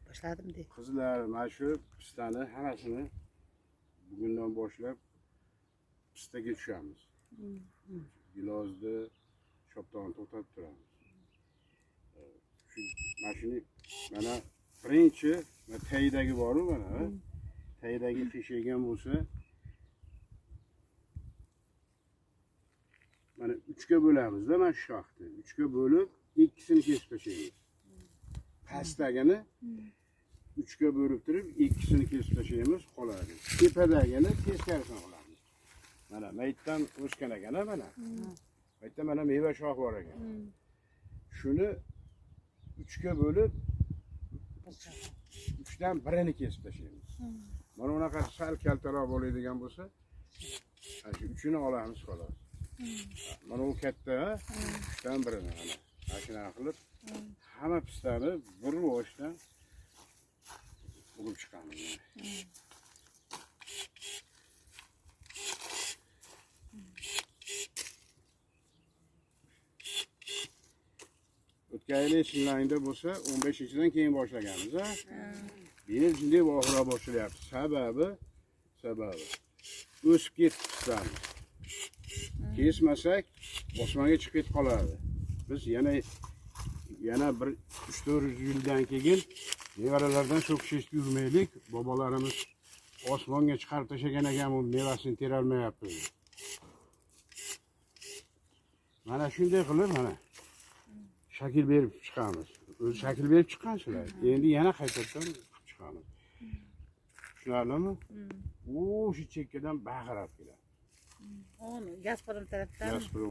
Boshladim de. Qizlar, mana shu pistani hammasini bugundan boshlab pistaga tushamiz. Gilozni, shoptolni to'xtatib turamiz. Shu mana shuni mana birinchi mana tagidagi boru mana, ha? Tagidagi qiyshaygan bo'lsa, mana 3 ga bo'lamizda mana shu shoxni. 3 ga bo'lib, ikkisini kesib tashlaymiz. Pastdagini 3 ga bo'lib turib, ikkisini kesib tashlaymiz, qoladi. Tepadagini teskarisini olamiz. Mana maytdan o'sgan ekan, mana. Maytda mana meva shox bor ekan. Shuni 3 ga bo'lib, 3dan birini kesib tashlaymiz. Mana unaqa sal kaltaroq bo'ladigan bo'lsa, ana shu uchini olamiz xolos. Mana u katta, 3dan birini mana. Mana shunaqa qilib hamma pistani bir boshdan urib chiqamiz. O'tgan yili Shinlangda bo'lsa 15-dan keyin boshlaganmiz, a? Bu yil shunday oxirroq boshlayapti. Sababi o'sib ketdi pistamiz. Kesmasak osmonga chiqib ketib qoladi. Biz yana bir 3-4 yildan keyin nevaralardan so'kish eshitib yurmaylik. Bobolarimiz osmonga chiqarib tashlagan ekan, bu mevasini terolmayapti. Mana shunday qilib mana shakl berib chiqamiz. O'zi shakl berib chiqqansizlar. Endi yana qaytadan qilib chiqamiz. Tushunarlimi? U shu chekkadan baqirab keladi. Onu Gazprom tarafdan Gazprom.